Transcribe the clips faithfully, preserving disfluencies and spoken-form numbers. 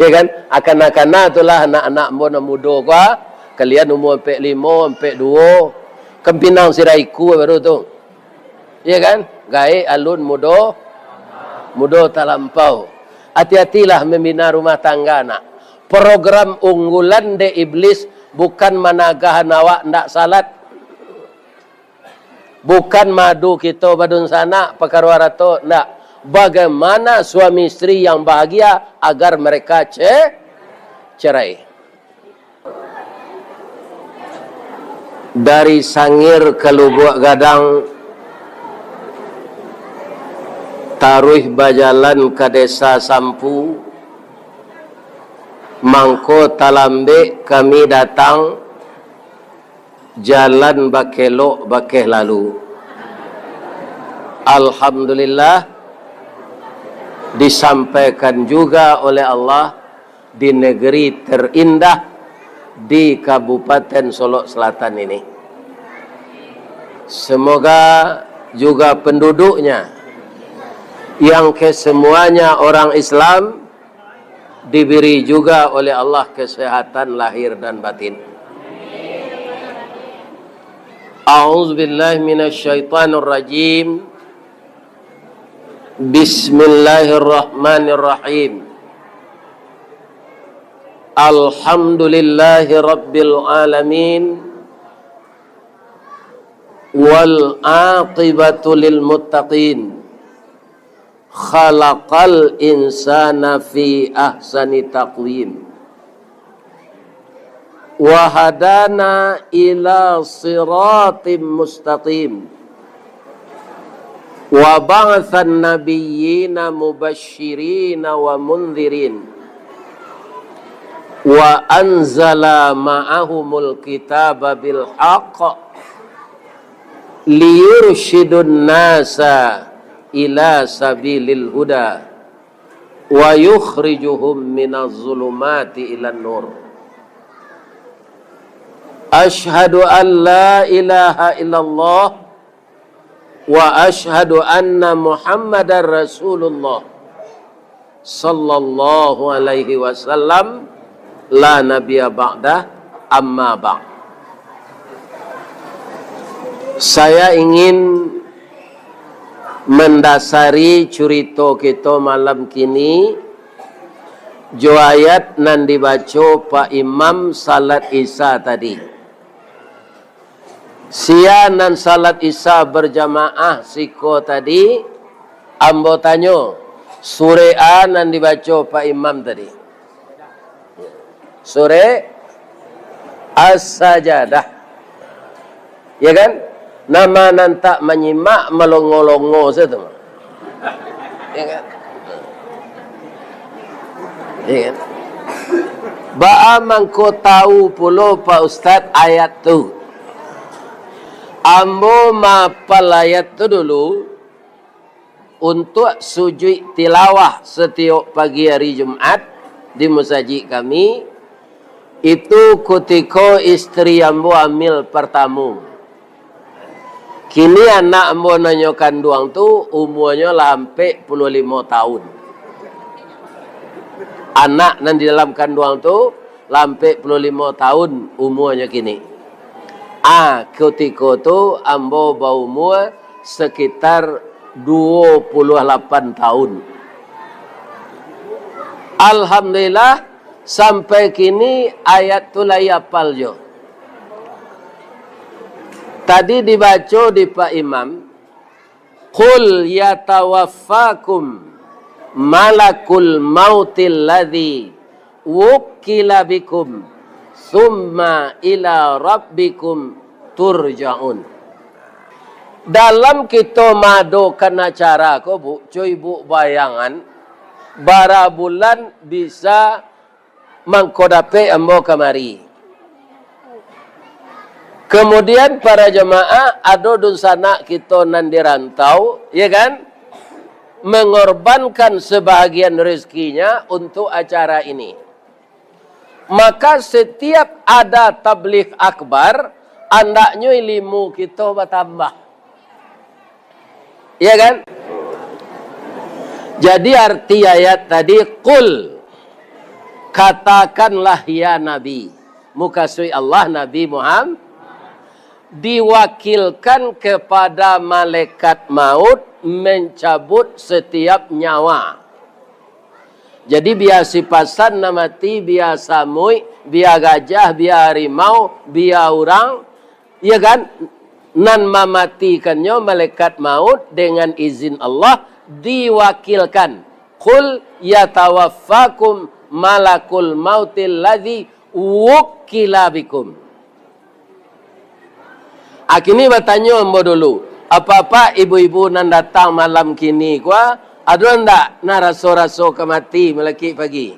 Ya kan? Akana-akana tu lah anak-anak ambo nan mudo ko, ah. Kalian umua ampek limo, ampek duo, kan pinang siraiku baru tu. Ya kan? Gaek alun mudo, mudo talampau. Ati-atilah mambina rumah tangga, nak. Program unggulan dek iblis bukan managahan awak ndak salat. Bukan maadu kito badunsanak pakaro arato, ndak. Bagaimana suami istri yang bahagia agar mereka ce-, cerai. Dari Sangir ka Lubuak Gadang, taruih bajalan ka Desa Sampu, mangko talambek kami datang, jalan bakelok bakeh lalu. Alhamdulillah, disampaikan juga oleh Allah di negeri terindah di Kabupaten Solok Selatan ini. Semoga juga penduduknya yang kesemuanya orang Islam diberi juga oleh Allah kesehatan lahir dan batin. A'udzubillahi minasyaitonirrajim. Bismillahirrahmanirrahim. Alhamdulillahi rabbil alamin. Wal aqibatu lil muttaqin. Khalaqal insana fi ahsani taqwim. Wa hadana ila siratim mustaqim. Wa ba'atsan nabiyyina mubasyirina wa mundzirin. Wa anzala ma'ahumul kitaba bil haqq liyursyidun nasa ila sabilil huda wa yukhrijuhum minaz zulumati ilan nur. Asyhadu an la ilaha illallah wa asyhadu anna Muhammadar Rasulullah sallallahu alaihi wasallam, la nabiyya ba'dah, amma ba'd. Saya ingin mandasari curito kito malam kini jo ayat nan dibaco Pak Imam salat Isya tadi. Sia nan salat Isya berjamaah siko tadi, ambo tanyo, surek a nan dibaco Pak Imam tadi? Surek As-Sajadah. Ya kan? Nama nan tak manyimak malongo-longo sajo tu. Ya kan? Ya kan? Baa mangko tahu pulo Pak Ustaz ayat tu? Ambo maapal ayat tu dulu untuak sujuik tilawah satiok pagi hari Jumaat di musajik kami, itu kutiko istri ambo amil partamo. Kini anak ambo nan nyo kanduang tu umuanyo lah ampek puluah limo taun. Anak nan di dalam kanduang tu lah ampek puluah limo taun umuanyo kini. A, kutiko tu ambo baumua sakitar duo puluah lapan taun. Alhamdulillah, sampai kini ayat tu lai apal jo. Tadi dibaco di Pak Imam, "Qul yatawaffakum malakul mautil ladzi wukkila bikum, summa ila rabbikum turja'un." Dalam kito maadokan acara ko, Bu, cuy, Bu, bayangan, bara bulan bisa mangko dapek ambo kamari. Kemudian, para jamaah, ado dunsanak kito nan di rantau, ya kan, mengorbankan sebahagian rezekinya untuk acara ini. Maka, setiap ada tabligh akbar, andaknyo ilimu kito batambah. Iya kan? Jadi, arti ayat tadi, "Qul." Katakanlah, ya Nabi, mukasuik Allah Nabi Muhammad, diwakilkan kepada malaikat maut mencabut setiap nyawa. Jadi, bia sipasan nan mati, bia samuik, bia gajah, bia harimau, bia urang, ya kan, nan mamatikannyo malaikat maut dengan izin Allah diwakilkan. "Qul yatawaffakum malakul mautil ladzi wukkila bikum." Ah, kini batanyo ambo dulu, apak-apak ibu-ibu nan datang malam kini ko, ado ndak nan raso-raso ka mati malakik pagi?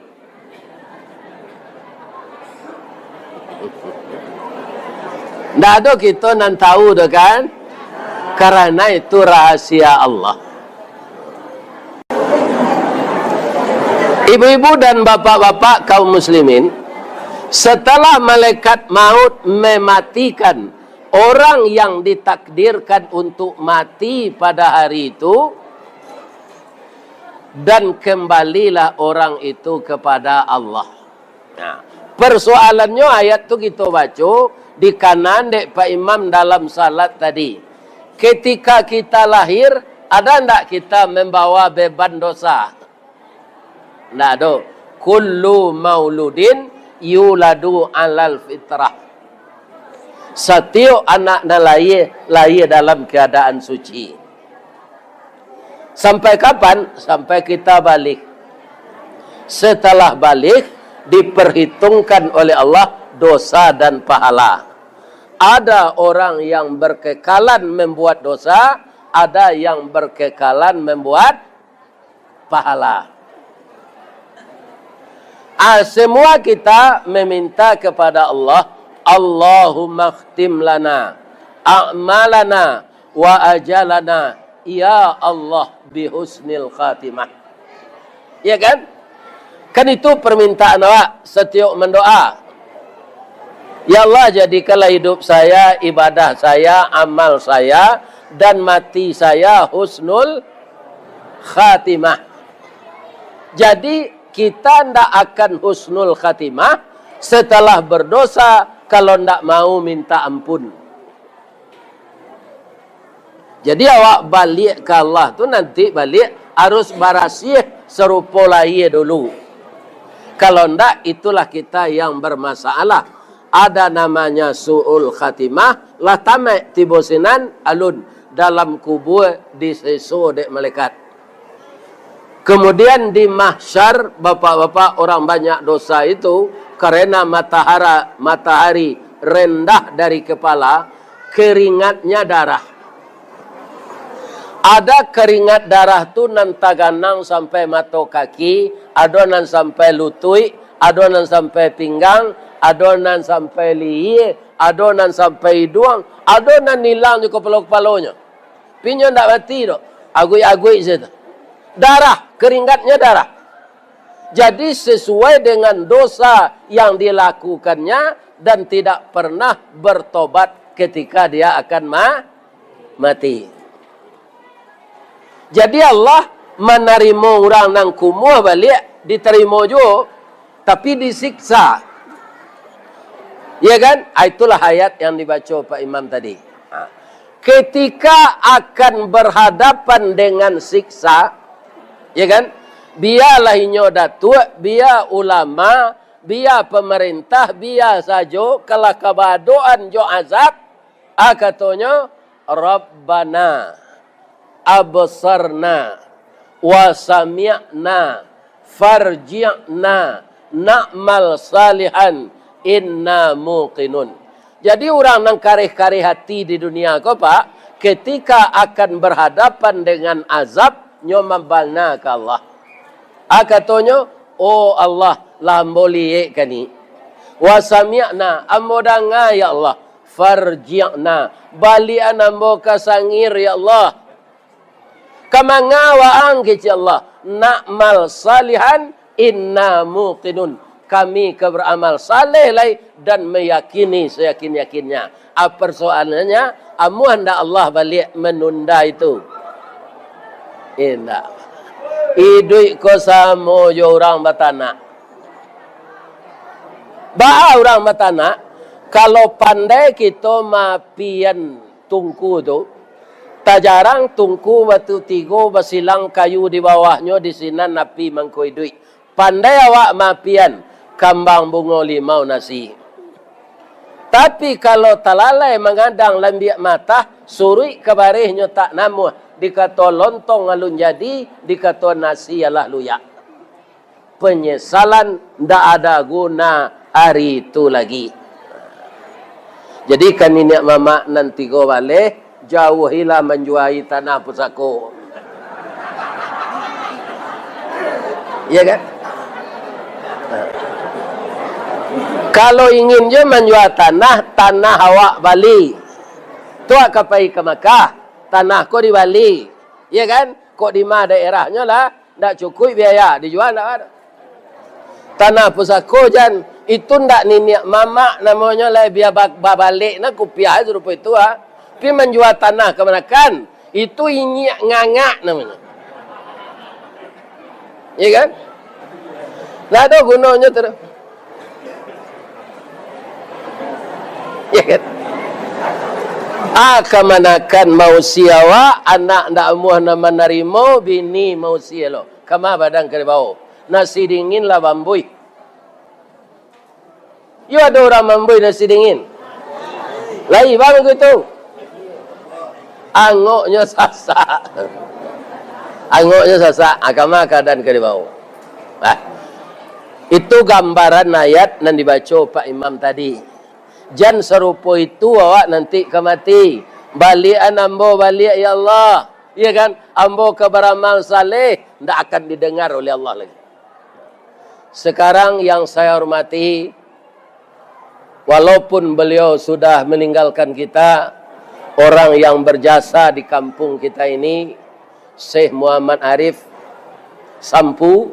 Ndak ado kito nan tahu doh kan? Karena itu rahasia Allah. Ibu-ibu dan bapak-bapak kaum muslimin, setelah malaikat maut mematikan orang yang ditakdirkan untuk mati pada hari itu, dan kembalilah orang itu kepada Allah. Nah, persoalannyo, ayat tu kito baco, dikanan dek Pak Imam dalam salat tadi. Ketika kita lahir, ada ndak kita membawa beban dosa? Ndak ado. "Kullu mauludin yuladu alal fitrah." Satiok anak nan lahia, lahia dalam keadaan suci. Sampai kapan? Sampai kita baligh. Setelah baligh, diperhitungkan oleh Allah dosa dan pahala. Ada orang yang berkekalan membuat dosa, ada yang berkekalan membuat pahala. Ah, semua kita meminta kepada Allah, "Allahumma khtim lana a'malana wa ajalana, ya Allah, bi husnil khatimah." Ya kan? Kan itu permintaan awak satiok mandoa. "Ya Allah, jadikanlah hidup saya, ibadah saya, amal saya, dan mati saya husnul khatimah." Jadi, kita ndak akan husnul khatimah setelah berdosa kalau ndak mau minta ampun. Jadi, awak baliak ka Allah tu nanti baliak harus barasiah sarupo lahia dulu. Kalau ndak, itulah kita yang bermasalah. Ada namanya su'ul khatimah, lah tamaik tibo sinan alun, dalam kubua diseso dek malaikat. Kemudian di mahsyar, bapak-bapak, orang banyak dosa itu, karena matahara-, matahari rendah dari kepala, keringatnya darah. Ada keringat darah tu nan taganang sampai mato kaki, ado nan sampai lutuik, ado nan sampai pinggang, ado nan sampai lihia, ado nan sampai iduang, ado nan ilang jo kapalo-kapalonyo. Tapi nyo ndak mati doh. Aguik-aguik sajo tu. Darah, keringatnya darah. Jadi, sesuai dengan dosa yang dilakukannya dan tidak pernah bertobat ketika dia akan ma-, mati. Jadi, Allah manarimo urang nan kumuah baliak, ditarimo juo, tapi disiksa. Ya kan? Ah, itulah ayat yang dibaco Pak Imam tadi. Ha. Ketika akan berhadapan dengan siksa, ya kan? Bialah inyo datuak, bia ulama, bia pamarintah, bia sajo, kalah kabadoan jo azab, ah, katonyo, "Rabbana absarna wa sami'na farji'na na'mal salihan inna muqinun." Jadi, urang nan kareh-kareh ati di dunia ko, Pak, ketika akan berhadapan dengan azab, nyo mambana ka Allah. Ah, katonyo, "Oh Allah, lah ambo liek kini. Wa sami'na, ambo danga, ya Allah. Farji'na, baliakan ambo ka sangir, ya Allah." Ka manga waang, kecek Allah, "Na'mal salihan inna muqinun." Kami ka baramal saleh lai dan meyakini seyakin-yakinnya. Ah, persoalannya, amuah ndak Allah baliak menunda itu? Indak. Iduik ko samo jo urang batanak. Baa urang batanak, kalau pandai kito maapian tungku tu, tajarang tungku batu tigo basilang kayu di bawahnyo, di sinan api mangko iduik. Pandai awak maapian kambang bungo limau nasi. Tapi kalau talalai mangadang lambiak matah, suruik ka barehnyo tak namuah, dikato lontong alun jadi, dikato nasi alah luyak. Penyesalan ndak ada guna hari itu lagi. Jadi, ka niniak mamak nan tigo baleh, jauahilah manjuai tanah pusako. Iya kan? Kalau ingin jo manjua tanah, tanah awak bali. Tu ka pai ka Makkah, tanah ko dibali. Iya kan? Kok di ma daerahnyo lah, ndak cukuik biaya, dijua ndak ado. Tanah pusako jan, itu ndak niniak mamak namonyo lai, bia ba-, babalek na kupiah sarupo itu, ah. Pi manjua tanah kamanakan, itu inyiak ngangak namonyo. Iya kan? Ndak ado gunonyo tu. Ya kan? Ah, kamanakan mausia awak, anak ndak amuah nan manarimo, bini mausia lo. Kama badan ka dibao. Nasi dingin lah bambuih. Yo ado urang mambuih nasi dingin. Lai bang gitu. Angoknyo sasak. Angoknyo sasak. Ah, kama kaadaan ka dibao. Ah. Itu gambaran ayat nan dibaco Pak Imam tadi. Jan sarupo itu awak nanti ka mati. Baliakan ambo baliak, ya Allah. Iya kan? Ambo ka baramal saleh, ndak akan didengar oleh Allah lagi. Sekarang yang saya hormati, walaupun beliau sudah meninggalkan kita, orang yang berjasa di kampung kita ini, Syekh Muhammad Arif Sampu,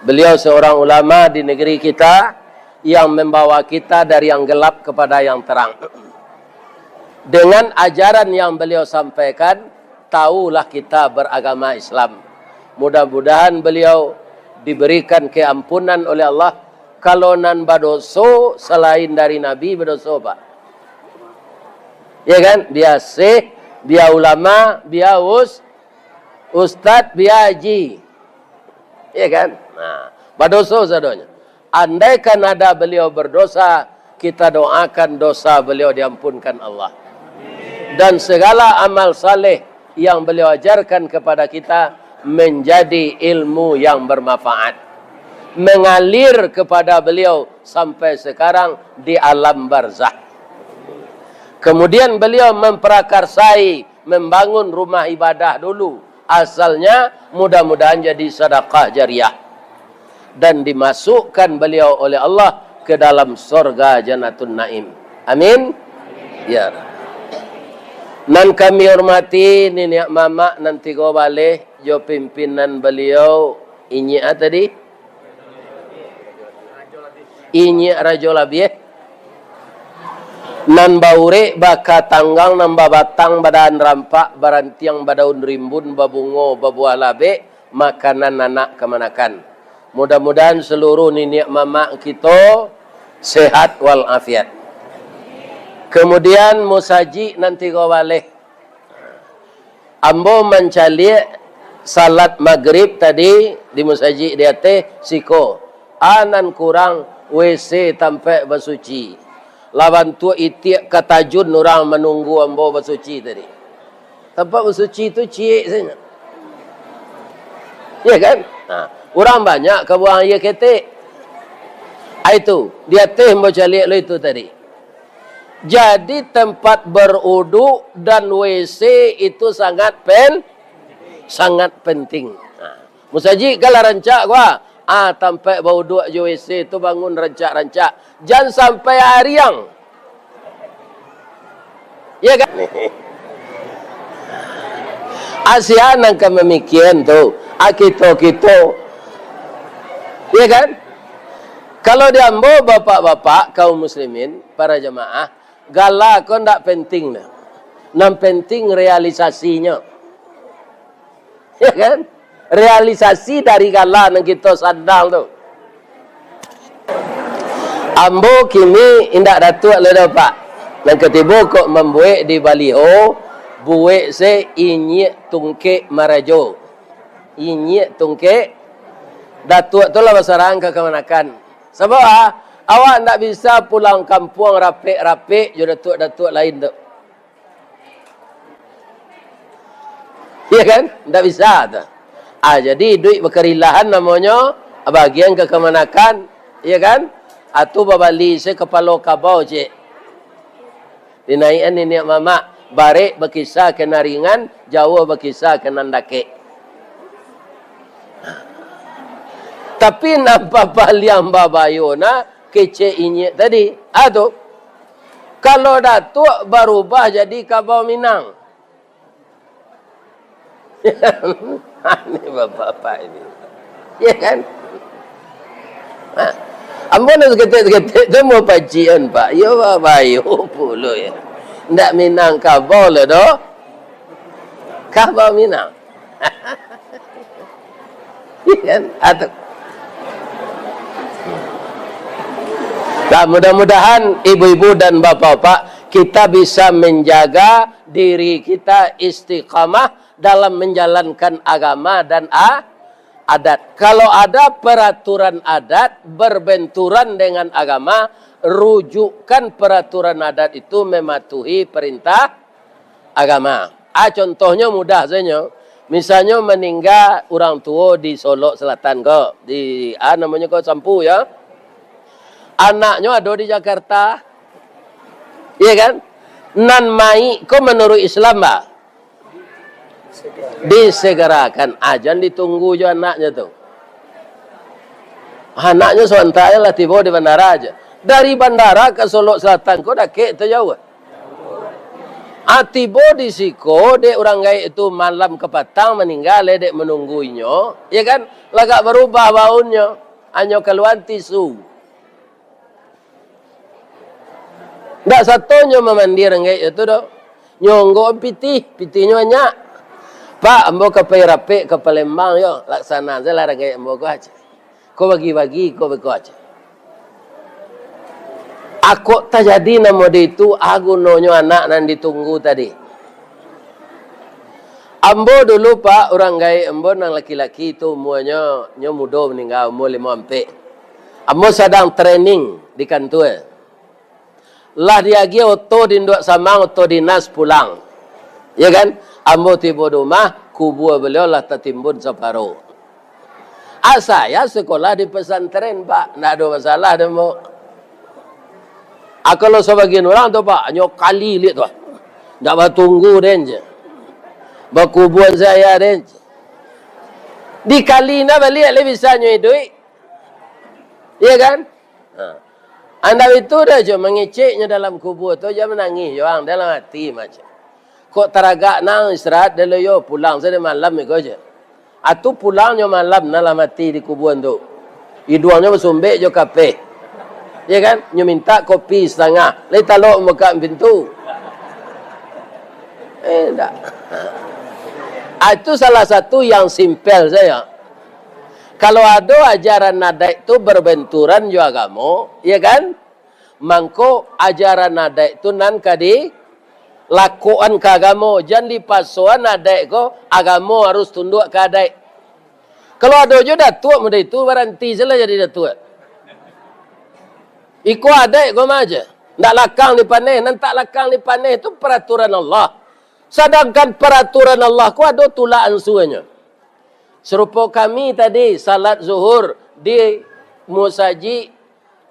beliau seorang ulama di negeri kita yang membawa kita dari yang gelap kepada yang terang. Dengan ajaran yang beliau sampaikan, tahulah kita beragama Islam. Mudah-mudahan beliau diberikan keampunan oleh Allah. Kalau nan badoso selain dari Nabi, badoso, Pak. Ya kan? Bia syekh, bia ulama, bia us-, ustad, bia haji. Ya kan? Nah, badoso sadonyo. Andaikan ada beliau berdosa, kita doakan dosa beliau diampunkan Allah. Dan segala amal saleh yang beliau ajarkan kepada kita menjadi ilmu yang bermanfaat, mengalir kepada beliau sampai sekarang di alam barzah. Kemudian beliau memprakarsai membangun rumah ibadah dulu. Asalnya, mudah-mudahan jadi sadakah jariah. Dan dimasukkan beliau oleh Allah ke dalam sorga Jannatun Naim. Amin. Ya. Nan kami hormati niniak mamak nan tigo baleh jo pimpinan beliau, inyiak ah tadi. Inyiak Rajo Labiah. Nan baurek baka tanggang, nan babatang badahan rampak, barantiang badaun rimbun, babungo babuah labek, makanan anak kamanakan. Mudah-mudahan seluruh niniak mamak kito sehat walafiat. Kemudian musajik nan tigo baleh. Ambo mancaliak salat magrib tadi di musajik di ateh, siko. A nan kurang, W C tampek basuci. Lah bantuak itiak ka tajun urang manunggu ambo basuci tadi. Tampek basuci tu ciek sajo. Ya kan? Nah, urang banyak ka buang aia ketek. Ah, itu, di ateh ambo caliak lo itu tadi. Jadi, tempat beruduk dan W C itu sangat pen-, sangat penting. Nah, musajik kan lah rancak ko, ah. Ah, tampek bauduk jo W C tu bangun rancak-rancak. Jan sampai ariang. Ya kan? Asia nan ka mamikian tu. Ah, kito-kito. Ya kan? Kalau di ambo, bapak-bapak, kaum muslimin, para jamaah, gala ko ndak penting nah. Nan penting realisasinyo. Ya kan? Realisasi dari gala nan kito sandang tu. Ambo kini indak Datuak lai doh, Pak. Nan katibo kok mambuek di baliho, buek se inyiak tungkek marajo. Inyiak tungkek, Datuak tu lah basarang ka kamanakan. Sabab, ah, awak ndak bisa pulang kampuang rapek-rapek jo Datuak-Datuak lain tu. Iya kan? Ndak bisa tu. Ah, jadi iduik bakarilahan namonyo, bagian ka kamanakan, iya kan? Atu babali se kapalo kabau, cek. Dinaikan niniak mamak, barek bakisa ka nan ringan, jauah bakisa ka nan dakek. Tapi nan papaliang babayo nah, kecek inyiak tadi. Ah, tu. Kalau Datuak barubah jadi kabau Minang. Ini bapak-bapak ini. Ya kan? Ha. Ambo nan saketek-saketek tu mau pacian, Pak. Yo, babayo pulo ya. Ndak Minangkabau lah doh. Kabau Minang. Iya kan? Atau, nah, mudah-mudahan ibu-ibu dan bapak-bapak, kita bisa menjaga diri kita istiqamah dalam menjalankan agama dan a-, adat. Kalau ada peraturan adat berbenturan dengan agama, rujukkan peraturan adat itu mematuhi perintah agama. Ah, contohnyo mudah sajo. Misalnyo maningga urang tuo di Solok Selatan ko, di, ah, namonyo ko Sampu, ya. Anaknyo ado di Jakarta. Iya kan? Nan mayik ko manuruik Islam, bah? Disegerakan. Ah, jan ditunggu jo anaknyo tu. Anaknyo sabanta lah tibo di bandara aja. Dari bandara ka Solok Selatan ko dakek atau jauah? Ah, tibo di siko, dek urang gaek tu malam ka patang maningga, eh, dek manunggu inyo, ya kan? Lagak barubah baunnyo, hanyo kaluan tisu. Ndak sato nyo mamandi urang gaek tu doh. Nyo onggokan pitih, pitihnyo banyak. "Pak, ambo ka pai rapek ka Palembang yo, laksana sajolah urang gaek ambo ko aja." Ko bagi-bagi, ko beko aja. Akok tajadi namo di itu, a gunonyo anak nan ditunggu tadi. Ambo dulu, Pak, urang gaek ambo nan laki-laki tu umuanyo, nyo mudo maningga, umua limo ampek. Ambo sadang training di kantua. Lah diagiah oto di induak samang, oto dinas pulang. Ya kan? Ambo tibo di rumah, kubua baliau lah tatimbun saparo. Ah, saya sekolah di pesantren, Pak. Ndak ado masalah doh, Mbok. Ah, kalau sabagian urang tu, Pak, hanyo kali liak tu. Ndak batunggu den je. Bakubuan saya den je. Dikali nah baliak lai bisa nyo iduik. Iya kan? Ha. Andak itu dah jo mangeceknyo dalam kubua tu, jan manangih jo ang dalam ati macam. Kok taragak nang istirahat dulu yo, pulang sajo malam iko je. Atu pulangnyo malam dalam ati di kubuan tu. Iduangnyo basumbek jo kapeh. Ya kan? Nyo minta kopi satangah. Lai talok mambukak pintu. Eh, ndak. Ah, itu salah satu yang simpel sajo. Kalau ado ajaran adaik tu berbenturan jo agamo, ya kan? Mangko ajaran adaik tu nan ka dilakokan ka agamo, jan dipasoan adaik ko, agamo harus tunduak ka adaik. Kalau ado jo datuak model itu, baranti sajolah jadi datuak. Iko adaik ko mah aja. Ndak lakang dipaneh, nan tak lakang dipaneh tu peraturan Allah. Sadangkan peraturan Allah ko ado tulak ansuanyo. Sarupo kami tadi, salat zuhur di musajik,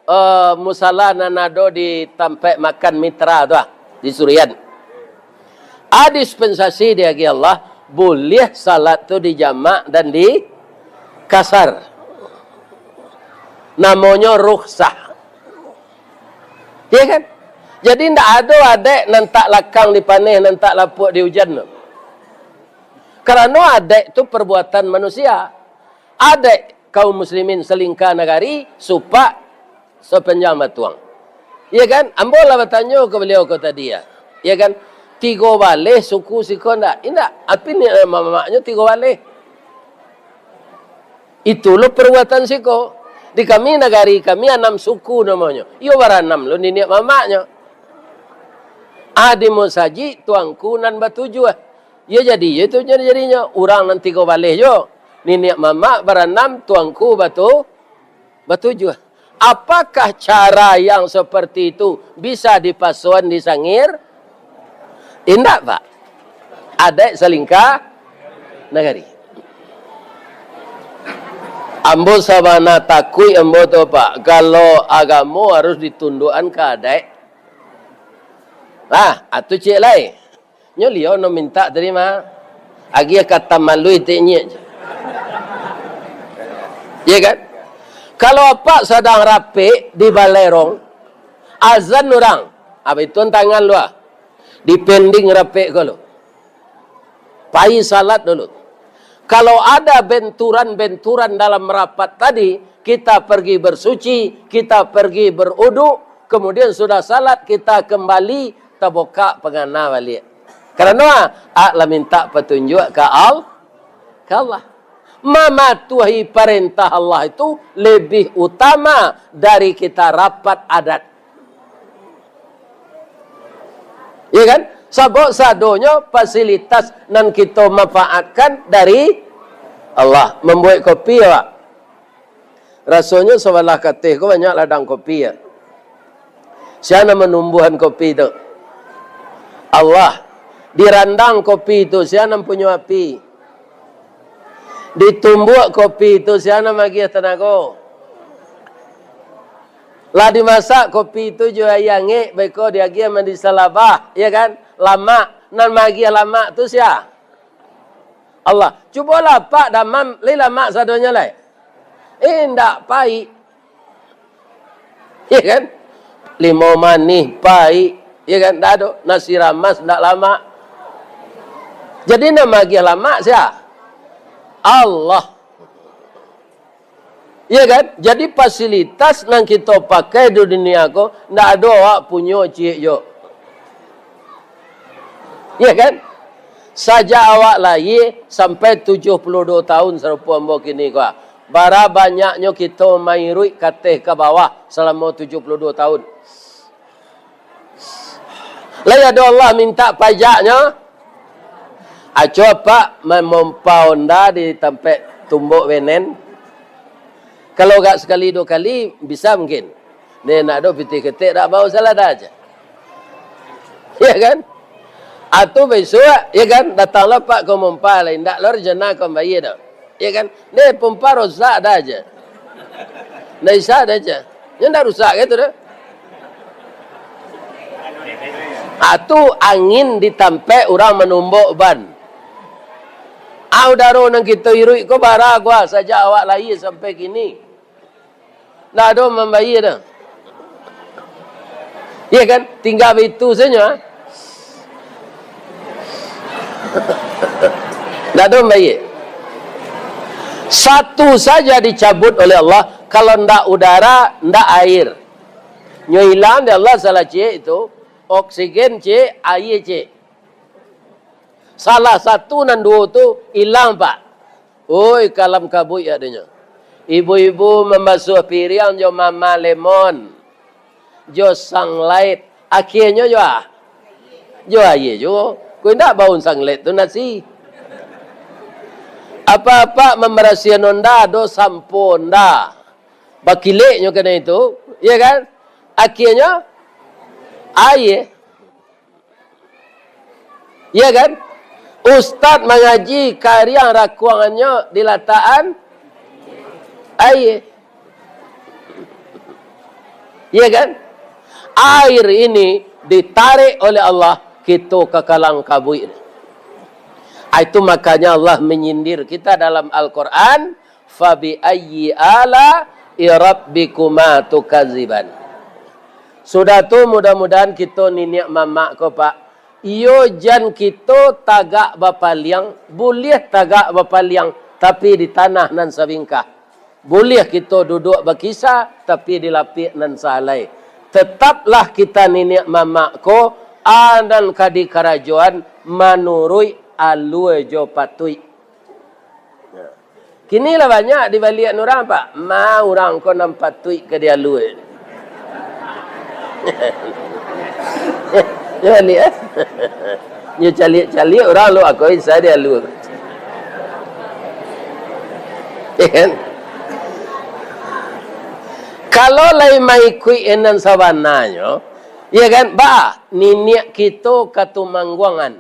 eh, musala nan ado di tampek makan Mitra tu ah, di Surian. Ah, dispensasi diagiah Allah, buliah salat tu di jamak dan di kasar. Namonyo rukhsah. Ya kan? Jadi, ndak ado adaik nan tak lakang dipaneh, nan tak lapuak di ujan tu. Karano adaik tu perbuatan manusia. Adaik kaum muslimin salingka nagari, supak sapanjang batuang. Ya kan? Ambo lah batanyo ka baliau ko tadi, ya. Ya kan? Tigo baleh suku siko ndak? Indak. Api ni, eh, mamaknyo tigo baleh. Itu lo perbuatan siko. Di kami, nagari kami anam suku namonyo. Iyo baranam lo niniak mamaknyo. A di musajik tuangku nan batujuah. Iyo jadi, iyo tu jadinyo. Urang nan tigo baleh jo. Niniak mamak baranam, tuangku batu, batujuah. Apakah cara yang seperti itu bisa dipasuan di Sangir? Indak, Pak. Adaik salingka nagari. Ambo sabana takuik ambo tu, Pak, kalau agamo harus ditunduakan ka adaik. Ah, atu ciek lai. Nyo liau no mintak tadi mah. Agiah ka tamaluih tek nyiek. Iya kan? Kalau apak sadang rapek di balerong, azan urang, abih tu tangan lu ah. Dipending rapek ko lu. Pai salat dulu. Kalau ada benturan-benturan dalam rapat tadi, kita pergi bersuci, kita pergi berudu, kemudian sudah salat, kita kembali, tabukak pangana baliak. Karano, ah, ah, lah mintak patunjuak ka Al-, ka Allah. Mamatuahi parentah Allah itu lebih utama dari kita rapat adat. Iya kan? Sabab sadonyo fasilitas nan kito manfaatkan dari Allah. Mambuek kopi, awak. Rasonyo sabalah kateh ko banyak ladang kopi, ya. Sia nan manumbuahan kopi tu? Allah. Di randang kopi tu, sia nan punyo api? Di tumbuak kopi tu, sia nan magiah tanago? Lah dimasak kopi tu jo aia angek, baiko diagiah mandi salabah, ya kan? Lamak, nan magiah lamak tu sia? Allah. Cubolah, Pak, damam, lai lamak sadonyo lai? Indak, paik. Ya kan? Limau manih, paik. Ya kan? Ndak ado. Nasi ramas, ndak lamak. Jadi, nan magiah lamak sia? Allah. Iya kan? Jadi, fasilitas nan kito pakai di dunia ko, ndak ado awak punyo ciek jo. Iya kan? Sajak awak lahia sampai tujuah puluah duo tahun sarupo ambo kini ko, bara banyaknyo kito mairuik ka ateh ka bawah salamo tujuah puluah duo tahun. Lai ado Allah mintak pajaknyo? Aco apak mamompa onda di tampek tumbok benen? Kalau agak sakali duo kali, bisa mungkin. Neh, nak do pitih ketek dak bau salah dah aja. Ya kan? Atu besok, ya kan, datanglah apak ka mompa lai, ndak lo rencana ka mambayia dah. Ya kan? Neh, pompa rosak dah aja. Ndak bisa dah aja. Nyo ndak rusak gitu dah. Atu angin di tampek urang manumbok ban. Ah, udaro nan kito iruik ko bara gua sajak awak lahia sampai kini. Ndak ado mambayia dah. Iya kan? Tingga baitu sajo, ah. Ndak ado mambayia. Satu saja dicabut oleh Allah, kalau ndak udara, ndak air. Nyo ilang dek Allah salah ciek itu, oksigen ciek, aia ciek. Salah satu nan duo tu ilang, Pak. Oi, kalam kabuik adonyo. Ibu-ibu mambasuah piriang jo mama lemon, jo sunlight. Akhianyo jo a-, jo aia juo. Kok indak bau sunlight tu nasi. Apak-apak mambarasiahan onda, ado sampo onda. Bakileknyo kanai tu, iya kan? Akhianyo, aia. Iya kan? Ustaz mangaji kariang rakuangannyo dilatakan aia. Iya kan? Air ini ditarik oleh Allah, kito ka kalam kabuik. Ah, itu makanya Allah menyindir kita dalam Al-Quran, "Fabi ayyi ala'i rabbikuma tukadziban." Sudah tu, mudah-mudahan kito niniak mamak ko, Pak, iyo jan kito tagak bapaliang, buliah tagak bapaliang, tapi di tanah nan sabingkah. Buliah kito duduak bakisa, tapi di lapiak nan sahalai. Tetaplah kita niniak mamak ko, a nan ka dikarajoan manuruik alua jo patuik. Kini lah banyak dibaliakan urang, Pak. Ma urang ko nan patuik ka dialua. Yo baliak, eh? Nyo caliak-caliak urang lo ako bisa dialua. Ya kan? Kalau lai maikuik nan sabananyo, ya kan? Ba, niniak kito Katumangguangan,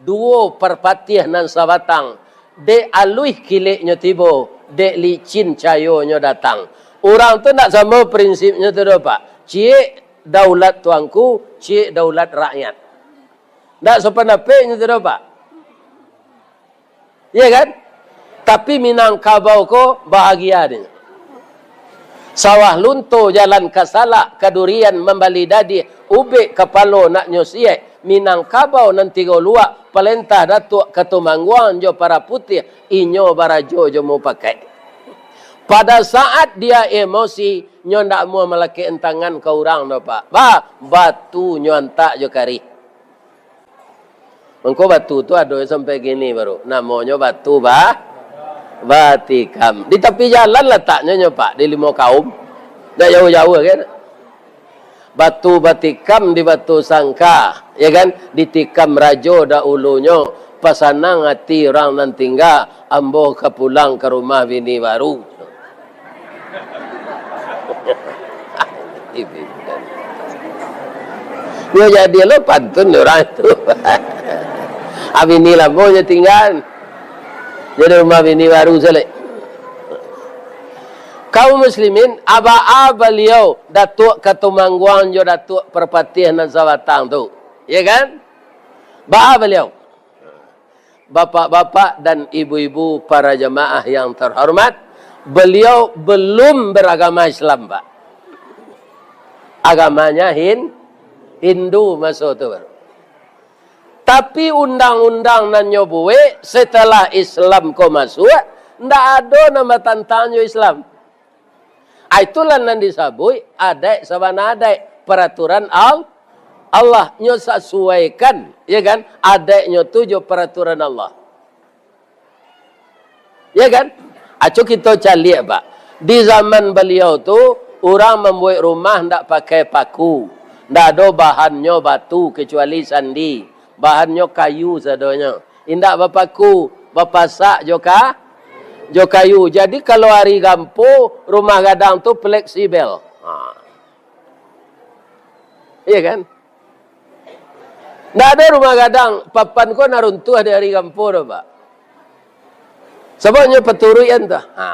duo parpatiah nan sabatang, dek aluih kileknyo tibo, dek licin cayonyo datang. Urang tu ndak samo prinsipnyo tu doh, Pak. Ciek daulat tuanku, ciek daulat rakyat. Ndak sapandapeknyo tu doh, Pak. Iya kan? Tapi Minangkabau ko bahagia dek inyo. Sawah lunto jalan ka Salak, ka Durian mambali dadiah, ubek kapalo nak nyo siek, Minangkabau nan tigo luak, palentah Datuak Katumangguangan jo Paraputiah, inyo barajo jo mupakaik. Pada saat dia emosi, nyo ndak amuah malakekkan tangan ka urang doh, Pak. Ba, batu nyo antak jo karih. Mangko batu tu ado sampai kini baru. Namonyo batu ba-, batikam. Di tapi jalan lataknyo nyo, Pak, di Limo Kaum. Ndak jauah-jauah kan. Batu batikam di Batu Sangka, ya kan? Ditikam rajo dahulunyo, pasanang ati urang nan tingga, ambo ka pulang ka rumah bini baru. Nyo jadi lo pantun urang tu. Abini lamo nyo tingga. Jadi rumah bini baru salek. Kaum muslimin, aba-a baliau, Datuak Katumangguangan jo Datuak Parpatiah nan sabatang tu. Ya kan? Ba-a baliau. Bapak-bapak dan ibu-ibu, para jamaah yang terhormat, beliau belum beragama Islam, Pak. Agamanya Hin-, Hindu maso tu baru. Tapi undang-undang nan nyo buek setelah Islam ko masuak, ndak ado nan batantang jo Islam. Ah, itulah nan disabuik adaik sabana adaik, paraturan Al-, Allah. Nyo sasuaikan, ya kan, adaiknyo tu jo paraturan Allah. Ya kan? Aco kito caliak, Pak. Di zaman baliau tu, urang mambuek rumah ndak pakai paku. Ndak ado bahannyo batu kecuali sandi. Bahannyo kayu sadonyo. Indak bapaku, bapasak jo ka-, jo kayu. Jadi, kalau ari gampo, rumah gadang tu fleksibel. Ha. Iya kan? Ndak ado rumah gadang, papan ko nan runtuah di ari gampo doh, Pak. Sababnyo paturuikan tu. Ha.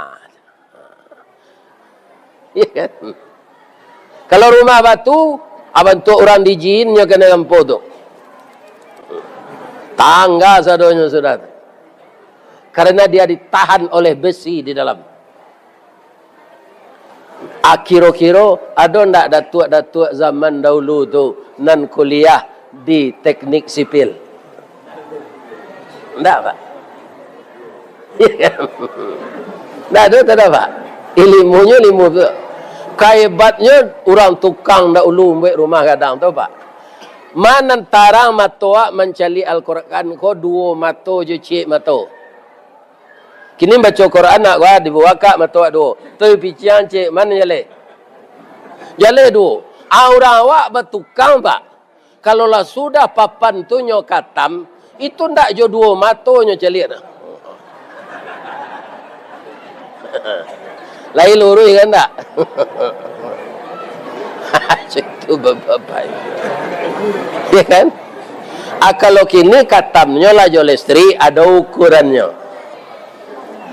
Iya kan? Kalau rumah batu, ah, bantuak urang dijinnyo kanai gampo tu. Tangga sadonyo sudah tu. Karena dia ditahan oleh besi di dalam. Ah, kiro-kiro ado ndak datuak-datuak zaman dahulu tu nan kuliah di teknik sipil? Ndak, Pak. Ndak ado, ndak ado, Pak. Ilimunyo ilimu tu. Kahebatnyo urang tukang dahulu mambuek rumah gadang tu, Pak. Ma nan tarang mato awak mancaliak Al-Quran ko duo mato jo ciek mato. Kini baco Quran nak gua dibuka mato awak duo. Tu piciang ciek ma nan jaleh. Jaleh duo. Ah, urang awak batukang, Pak. Kalau lah sudah papan tu nyo katam, itu ndak jo duo mato nyo caliak tu. Lai luruih kan ndak? Itu bapak-bapak. Ya kan? Ah, kalau kini katamnyo lah jo listrik, ado ukurannyo.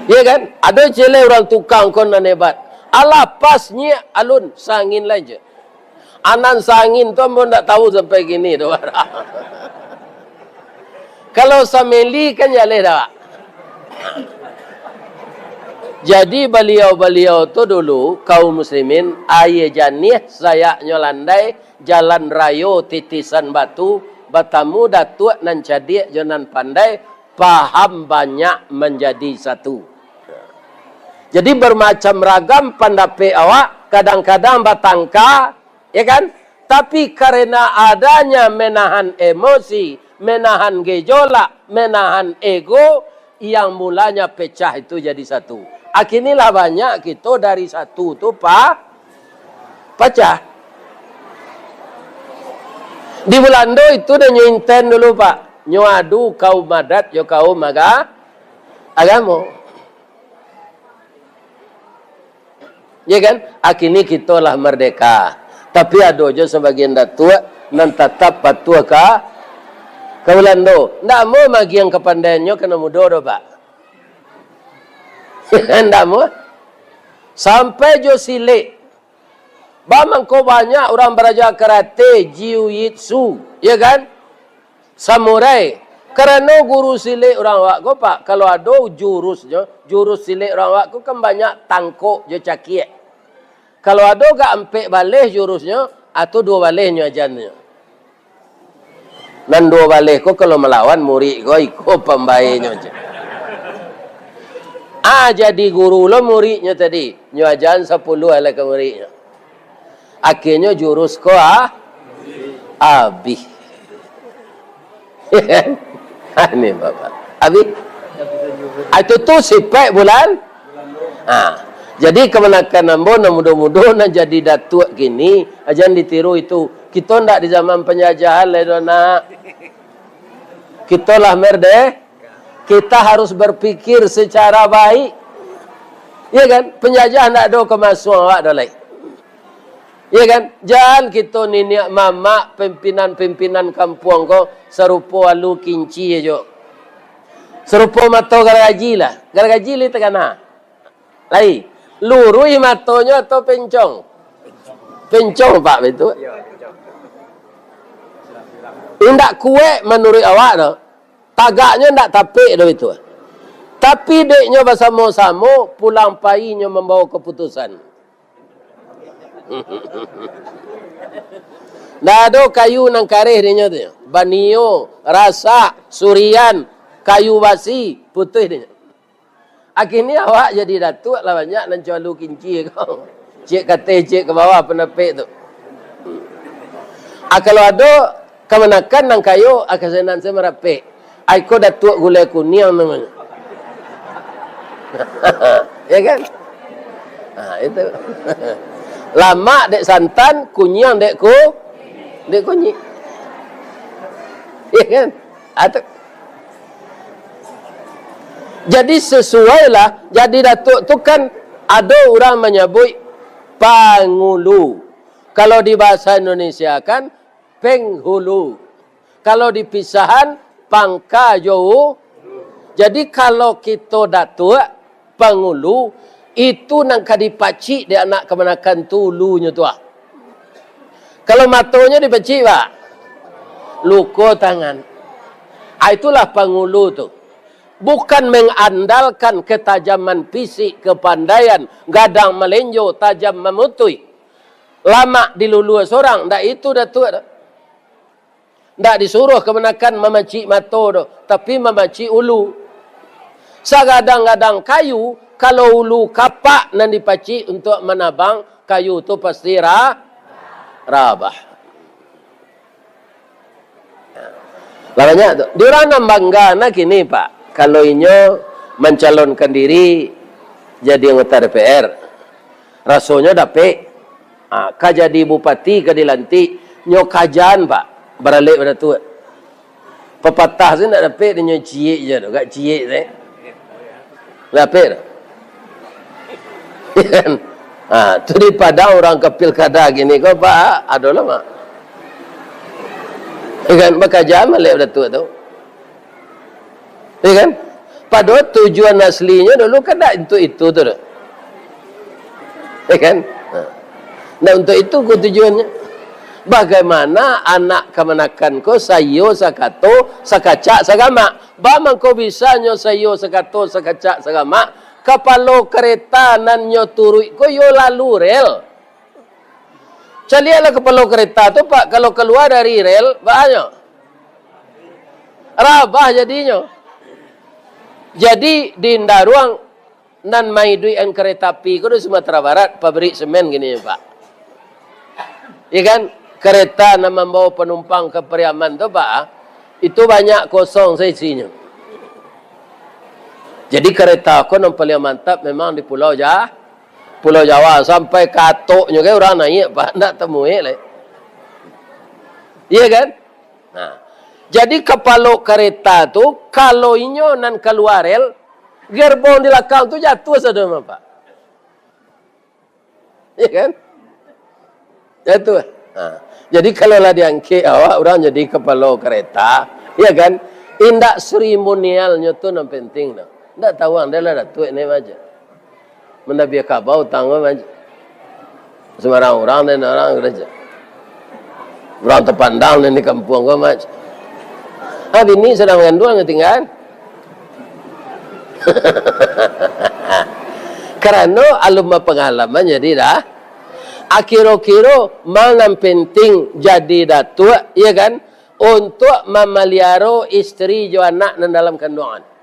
Ya kan? Ado ciek lai urang tukang ko nan hebat. Alah pas nyiak alun, sangin lai je. Anan sangin tu ambo ndak tahu sampai kini tu. Kalau sameli kan jaleh dah, Pak. Jadi baliau-baliau tu dulu, kaum muslimin, aia janiah sayaknyo landai, jalan rayo titisan batu, batamu datuak nan cadiak jo nan pandai, paham banyak manjadi satu. Jadi, bermacam ragam pandapek awak, kadang-kadang batangka, ya kan? Tapi, karena adanya menahan emosi, menahan gejolak, menahan ego, yang mulanya pecah itu jadi satu. Akhirnyo lah banyak kito dari satu tu pa-, pacah. Di Bulando itu dah nyo inten dulu, Pak. Nyo adu kaum adat jo kaum aga-, agamo. Ya kan? Akhirnyo kito lah merdeka. Tapi ado jo sabagian datuak nan tatap patuah ka, ka Bulando. Ndak amuah magiang kapandaiannyo ka nan mudo doh, Pak. Ndak amuah. Sampai jo silek. Ba mangko banyak urang baraja karate, jiu-jitsu, ya kan? Samurai. Karano guru silek urang awak ko, Pak, kalau ado jurusnyo, jurus silek urang awak ko kan banyak tangkok jo cakiak. Kalau ado gak ampek baleh jurusnyo, atau duo baleh nyo ajannyo. Nan duo baleh ko kalau malawan murik ko, iko pambaenyo, cek. Ah, jadi guru lo muridnyo tadi. Nyo ajan sapuluah lah ka muridnyo. Akhirnyo jurus ko, ah, abih. Ini Bapak. Abih. Ah, itu tu sipaik bulan. Ah. Jadi kamanakan ambo nan mudo-mudo nan jadi datuak kini, ajan ditiru itu. Kito ndak di zaman penjajahan lai doh, nak. Kito lah merde-, kita harus berpikir secara baik. Ya kan? Penjajah ndak ado kemasuan awak doh lai. Ya kan? Jan kito niniak mamak, pimpinan-pimpinan kampuang ko sarupo alu kinci ajo. Sarupo mato garagaji lah. Garagaji lai takana. Lai, luruih matonyo atau pencong? Pencong, Pak, itu. Indak kuek manuruik awak tu. Tagaknyo indak tapek tu itu. Tapi dek nyo basamo-samo, pulang pai nyo mambawa kaputusan. Ndak ado kayu nan kareh dek nyo tu. Banio, rasak, surian, kayu basi, putuih dek nyo. Akhirnyo awak jadi datuak lah banyak nan cualu kinci ko. Ciek ka ateh, ciek ka bawah pandapek tu. Ah, kalau ado kamanakan nan kayo, ah, kasanan se marapek. Ah, iko Datuak Gulai Kuniang namonyo. Ya kan? Ah, itu. Lamak dek santan, kuniang dek ku-, dek kunyik. Ya kan? Ah, tu. Jadi, sesuailah, jadi datuak tu kan ado urang manyabuik pangulu. Kalau di bahasa Indonesia kan penghulu. Kalau di pisahan, pangka jo u-, jadi, kalau kito datuak, pangulu, itu nan ka dipacik dek anak kamanakan tu ulunyo tu, ah. Kalau matonyo dipacik, Pak, luko tangan. Ah, itulah pangulu tu. Bukan mengandalkan ketajaman fisik, kepandaian, gadang malenjo, tajam mamutuih, lamak dilulua surang, ndak itu datuak tu. Ndak disuruah kamanakan mamacik mato doh, tapi mamacik ulu. Sagadang-gadang kayu, kalau ulu kapak nan dipacik untuak manabang, kayu tu pasti ra-, rabah. Lah banyak tu. Di urang nan bangga nah kini, Pak, kalau inyo mancalonkan diri jadi anggota D P R, rasonyo dapek. Ah, ka jadi bupati, ka dilantik, nyo kajan, Pak, baralek badatuak. Papatah tu ndak dapek, nyo ciek je tu, gak ciek tu, eh. Dapek tu. Ha, tu di Padang urang ka pilkada kini ko, Pak, ado lah, Mak. Ya kan, bakajan malek badatuak tu. Ya kan? Padahal tujuan aslinyo dulu kan ndak untuk itu tu doh. Ya kan? Ha. Ndak untuk itu ko tujuannyo. Bagaimana anak kamanakan ko saiyo sakato, sakacak, sagamak? Ba mangko bisanyo saiyo sakato, sakacak, sagamak? Kapalo kareta nan nyo turuik ko yo lalu rel. Caliaklah kapalo kareta tu, Pak, kalau kalua dari rel, baa nyo? Rabah jadinyo. Jadi, di Ndaruang nan maiduikan kareta api ko di Sumatera Barat, pabrik semen kini, Pak. Ya kan? Kareta nan mambawa panumpang ka Pariaman tu, Pak, itu banyak kosong sa isinyo. Jadi kareta ko nan paliang mantap memang di Pulau Ja-, Pulau Jawa, sampai ka atoknyo kan urang naiak, Pak, ndak tamuek lai. Iya kan? Nah, jadi kapalo kareta tu, kalau inyo nan kalua rel, gerbong di lakang tu jatuah sado mah, Pak. Iya kan? Jatuah. Nah, jadi kalau lah diangkek awak, urang jadi kapalo kareta, iya kan? Indak seremonialnyo tu nan penting tu. Ndak tahu ang, dah lah Datuak ni aja. Mandabia kabau tangga aja. Sembarang urang dan urang gereja. Urang tapandang di kampuang ko, Mat. Ah, bini sadang manganduang, tingga. Karano alun bapangalaman, jadi dah. Akiro-kiro, ma nan penting jadi datuak, iya kan? Untuak mamaliaro isteri jo anak nan dalam kanduangan.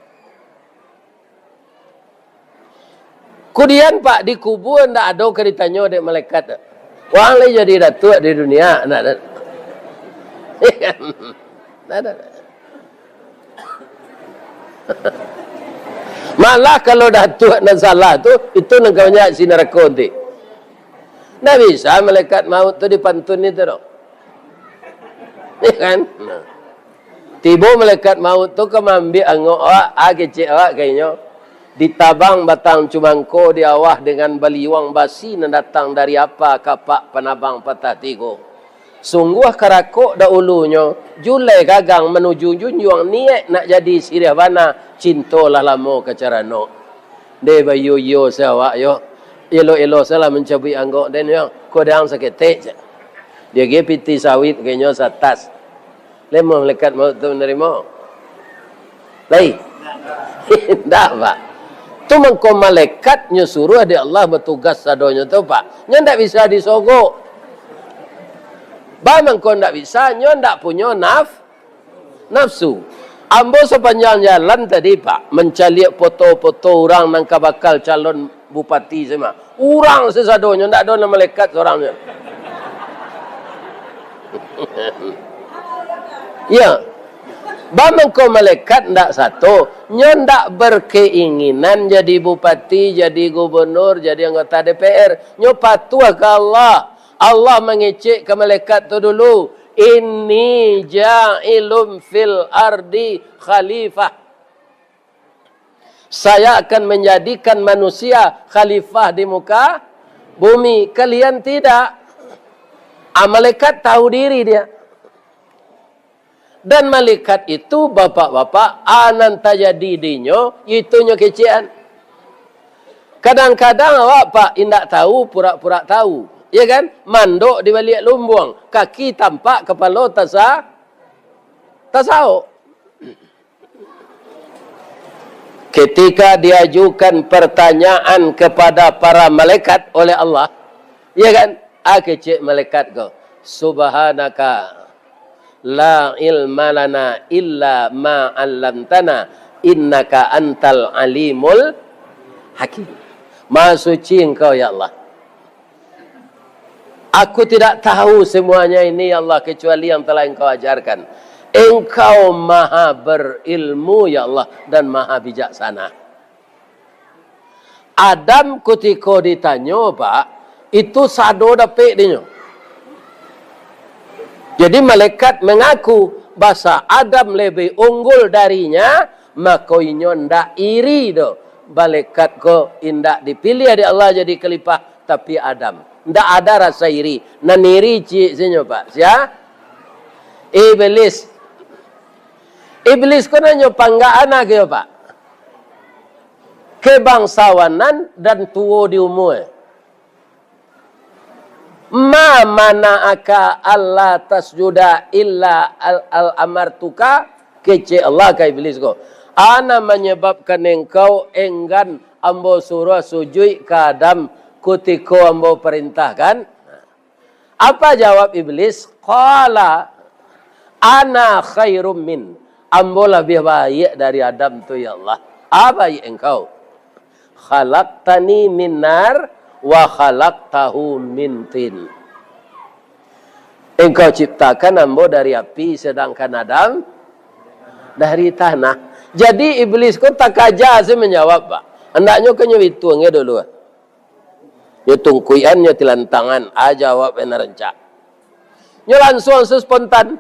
Kudian, Pak, di kubua ndak ado ka ditanyo dek malaikat tu. Wang lai jadi datuak di dunia, ndak ado. Ndak ado. Malah kalau datuak nan salah tu, itu nan ka banyak isi narako nanti. Ndak bisa malaikat maut tu dipantun itu doh. Iya kan? Nah. Tibo malaikat maut tu ka maambiak angok awak, ah, kecek awak ka inyo. Ditabang batang cumangko di awah dengan baliuang basi nan datang dari apa kapak panabang patah tigo. Sungguah karakok dahulunyo, julai gagang manuju junjuang, niaik nak jadi siriah bana, cinto lah lamo ka caranok. Deh, baiyo-iyo se awak yo. Elo-elo se lah mancabuik angok den yo. Kodang saketek se. Diagiah pitih sawit ka inyo satas. Lai mah malaikat maut tu manarimo? Lai? Ndak, Pak. Tu mangko malaikat nyo suruah dek Allah batugas sadonyo tu, Pak. Nyo ndak bisa disogok. Ba mangko ndak bisa, nyo ndak punyo naf-, nafsu. Ambo sapanjang jalan tadi, Pak, mancaliak foto-foto urang nan ka bakal calon bupati se mah. Urang sasadonyo, ndak ado nan malaikat sorang nyo. Ya. Ba mangko malaikat ndak sato, nyo ndak berkeinginan jadi bupati, jadi gubernur, jadi anggota D P R. Nyo patuah ka Allah. Allah mangecek ka malaikat tu dulu, "Inni ja'ilun fil ardi khalifah." Saya akan menjadikan manusia khalifah di muka bumi. Kalian tidak. Ah, malaikat tahu diri dia. Dan malaikat itu, bapak-bapak, ah, nan tajadi dinyo, itu nyo kecekan. Kadang-kadang awak, Pak, indak tahu, pura-pura tahu. Ya kan? Mandok di baliak lumbuang, kaki tampak, kapalo tasa-, tasaok. Ketika diajukan pertanyaan kepada para malaikat oleh Allah, ya kan? Ah, kecek malaikat ko, "Subhanaka la ilma lana illa ma 'allamtana, innaka antal alimul hakim." Maha suci Engkau, ya Allah. Aku tidak tahu semuanya ini, ya Allah, kecuali yang telah Engkau ajarkan. Engkau maha berilmu, ya Allah, dan maha bijaksana. Adam kutiko ditanyo, Pak, itu sado dapek dinyo. Jadi, malaikat mangaku basa Adam lebih unggul darinya, mako inyo ndak iri doh. Malaikat ko indak dipiliah dek Allah jadi khalifah, tapi Adam. Ndak ada rasa iri. Nan iri ciek se nyo, Pak. Sia? Iblis. Iblis ko nan nyo panggak anak ke, Pak? Kebangsawanan dan tuo di umua. "Ma mana'aka alla tasjuda illa al, al amartuka?" Kecek Allah ka Iblis ko, "A nan manyababkan engkau enggan Ambo suruah sujuik ka Adam kutiko Ambo parintahkan?" Apa jawab Iblis? "Qala ana khairum min." "Ambo labiah baiak dari Adam tu, ya Allah." "A baiak Engkau?" "Khalaqtani min nar wa khalaqtahu min tin." "Engkau ciptakan Ambo dari api, sedangkan Adam dari tanah." Jadi, iblis ko takaja se manjawab, Pak. Andaknyo kan nyo bituang dulu. Nyo tungkuikan, nyo tilantangan, a jawab nan rancak. Nyo lansuang se spontan.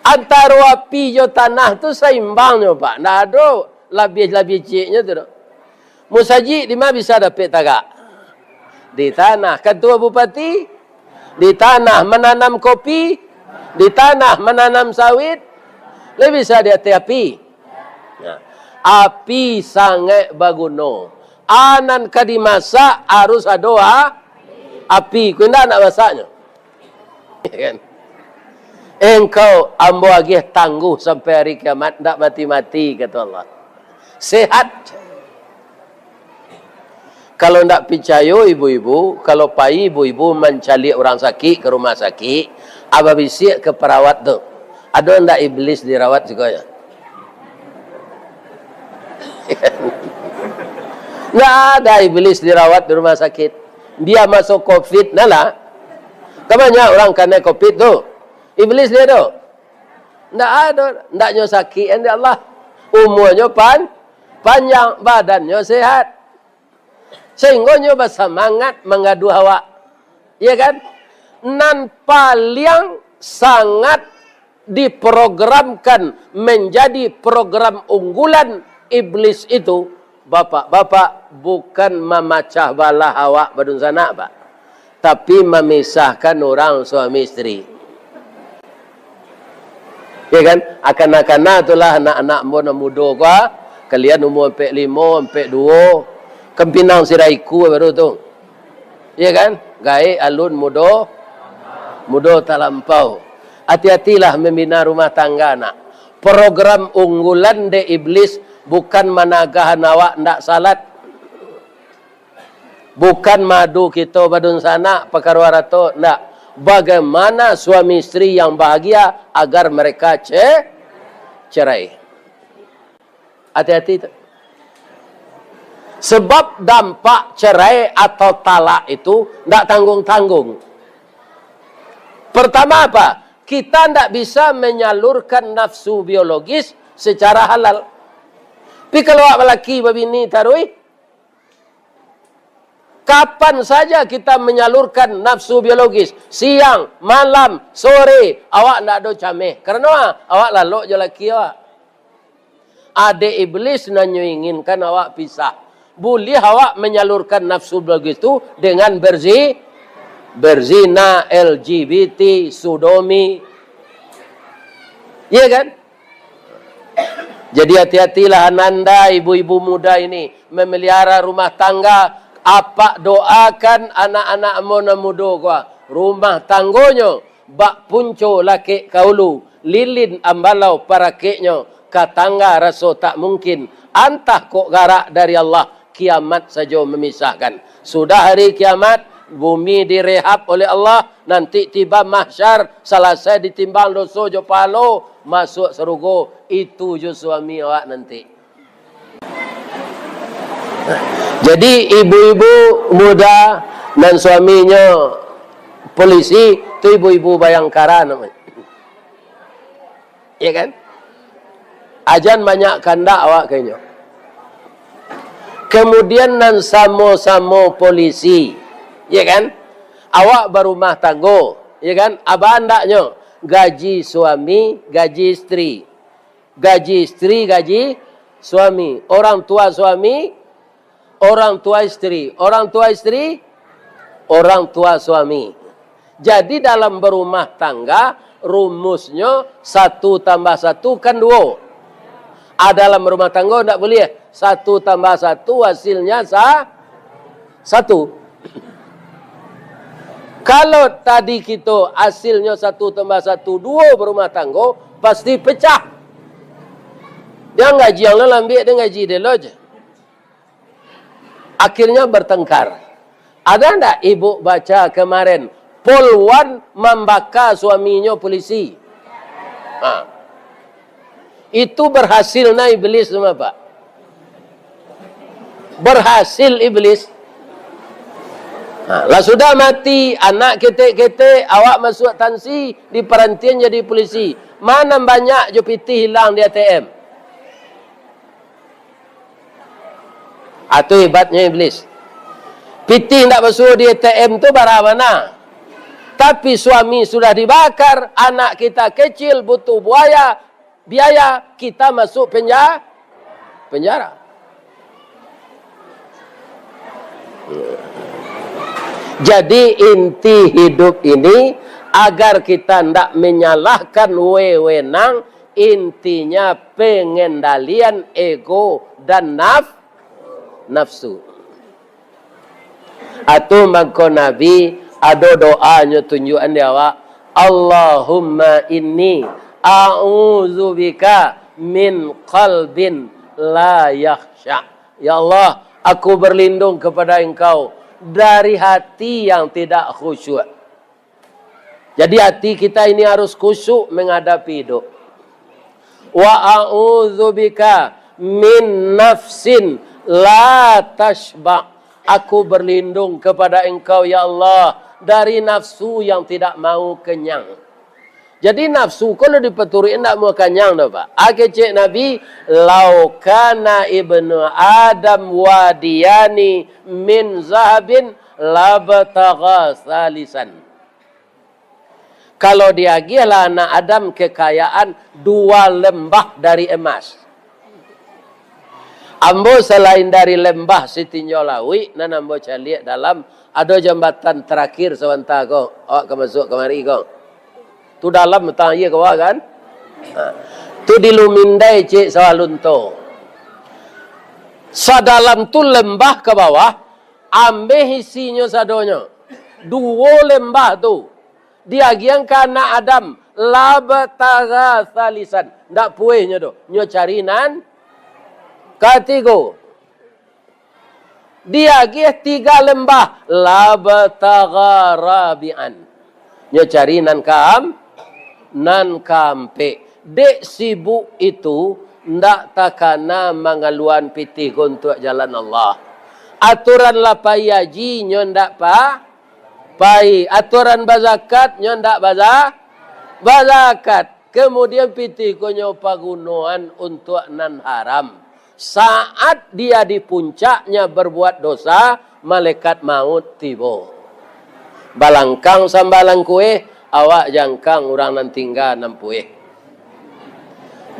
Antaro api jo tanah tu saimbang nyo, Pak. Ndak ado labiah-labiah cieknyo tu doh. Musajik di ma bisa dapek tagak? Di tanah. Kantua bupati? Di tanah. Mananam kopi? Di tanah. Mananam sawit? Lai bisa di ateh api? Nah, api sangaik baguno. A nan ka dimasak harus ado a-, api. Ko indak, ndak masaknyo. Ya kan? "Engkau ambo agiah tangguh sampai hari kiamat, ndak mati-mati," kato Allah. Sehat. Kalau ndak picayo ibu-ibu, kalau pai ibu-ibu mancaliak urang sakik ka rumah sakik, a babisiak ka parawat tu, "Ado ndak iblis dirawat siko yo?" Ndak ado iblis dirawat di rumah sakik. Bia maso covid nah lah. Kan banyak urang kanai covid tu. Iblis lai ado? Ndak ado. Ndak nyo sakik dek Allah. Umuanyo pan-, panjang, badannyo sehat. Sahinggo nyo basamangat manggaduah awak. Iya kan? Nan paliang sangat diprogramkan manjadi program unggulan iblis itu, bapak-bapak, bukan mamacah balah awak badunsanak, Pak, tapi mamisahkan urang suami isteri. Ya kan? Akana-kana tu lah anak-anak ambo nan mudo ko, ah. Kalian umua ampek limo, ampek duo, kan pinang siraiku baru tu. Ya kan? Gaek alun mudo, mudo talampau. Ati-atilah mambina rumah tangga, nak. Program unggulan dek iblis bukan managahan awak ndak salat. Bukan maadu kito badunsanak pakaro arato, ndak. Bagaimana suami isteri yang bahagia agar mereka ce-, cerai. Hati-hati tu. Sebab dampak cerai atau talak itu ndak tanggung-tanggung. Pertama apa? Kita ndak bisa menyalurkan nafsu biologis secara halal. Tapi kalau awak balaki babini taruih, kapan saja kita menyalurkan nafsu biologis, siang, malam, sore, awak ndak ado cameh. Karano awak lalok jo laki awak. Adek iblis nan nyo inginkan awak pisah. Buliah awak menyalurkan nafsu biologis tu dengan berzi-, berzina, L G B T, sodomi. Iya kan? Jadi, hati-hatilah ananda, ibu-ibu muda ini, memelihara rumah tangga. Apak doakan anak-anak ambo nan mudo ko, rumah tanggonyo bak punco lakek ka ulu, lilin ambalau parakeknyo, ka tangga raso tak mungkin, antah kok garak dari Allah, kiamat sajo memisahkan. Sudah hari kiamat, bumi direhab oleh Allah, nanti tiba mahsyar, salasai ditimbang doso jo pahalo, masuak sarugo, itu jo suami awak nanti. Jadi, ibu-ibu muda nan suaminyo polisi, tu ibu-ibu Bayangkara namonyo. Ya kan? Ajan banyak kandak awak ka inyo. Kemudian nan samo-samo polisi, ya kan? Awak barumah tanggo, ya kan? Aba andaknyo gaji suami, gaji isteri. Gaji isteri, gaji suami. Orang tua suami, orang tua isteri. Orang tua isteri, orang tua suami. Jadi, dalam berumah tangga, rumusnyo satu tambah satu kan duo. A, dalam rumah tanggo ndak buliah. Satu tambah satu hasilnya sa-, satu. Kalau tadi kito hasilnyo satu tambah satu duo berumah tanggo, pasti pecah. Yang gaji yang lo lambik, dan gaji delo je. Akhirnya bertengkar. Ada ndak ibu baca kemarin, Polwan mambaka suaminyo polisi? Ha. Itu berhasil na iblis tu, Pak. Berhasil iblis. Ha, lah sudah mati, anak ketek-ketek, awak masuak tansi, diparantian jadi polisi. Ma nan banyak jo pitih hilang di A T M? Atu hebatnyo Iblis. Pitih ndak basuo di A T M tu bara bana. Tapi suami sudah dibakar, anak kita kecil butuh buaya, biaya, kita masuk penja-, penjara. Jadi inti hidup ini agar kita ndak menyalahkan wewenang, intinya pengendalian ego dan naf-, nafsu. Atu mangko Nabi ado doanyo tunjuakan di awak, "Allahumma inni a'udzubika min qalbin la yakhsya." Ya Allah, aku berlindung kepada Engkau dari hati yang tidak khusyuk. Jadi hati kita ini harus khusyuk menghadapi hidup. "Wa a'udzubika min nafsin la tasyba." Aku berlindung kepada Engkau, ya Allah, dari nafsu yang tidak mau kenyang. Jadi nafsu ko lo dipaturuik indak mau kanyang doh, Pak. Kecek Nabi, "Lau kana ibnu Adam wadiyani min zahabin labtagha salisan." Kalau diagiahlah anak Adam kekayaan dua lembah dari emas. Ambo salain dari lembah sitinjau lauik, nan ambo caliak dalam, ado jambatan tarakhir sabanta ko, awak ka masuak kamari ko. Tu dalam batang aia ka bawah kan? Ha. Tu di Lumindai, cek sawah lunto. Sadalam tu lembah ka bawah, ambeh isinyo sadonyo. Duo lembah tu. Diagiahan ka anak Adam, labtagha salisan. Ndak puehnyo doh, nyo cari nan katigo. Diagiah tiga lembah, labtagha rabi'an. Nyo cari nan kaam-, nan kaampek. Dek sibuk itu, ndak takana mangaluan pitih ko untuak jalan Allah. Aturan lah pai haji, nyo ndak pa-, pai. Aturan bazakat, nyo ndak baza-, bazakat. Kemudian pitih ko nyo pagunoan untuak nan haram. Saat dia di puncaknya berbuat dosa, malaikat maut tibo. Balangkang sambalang kueh, awak jangkang urang nan tingga nan pueh.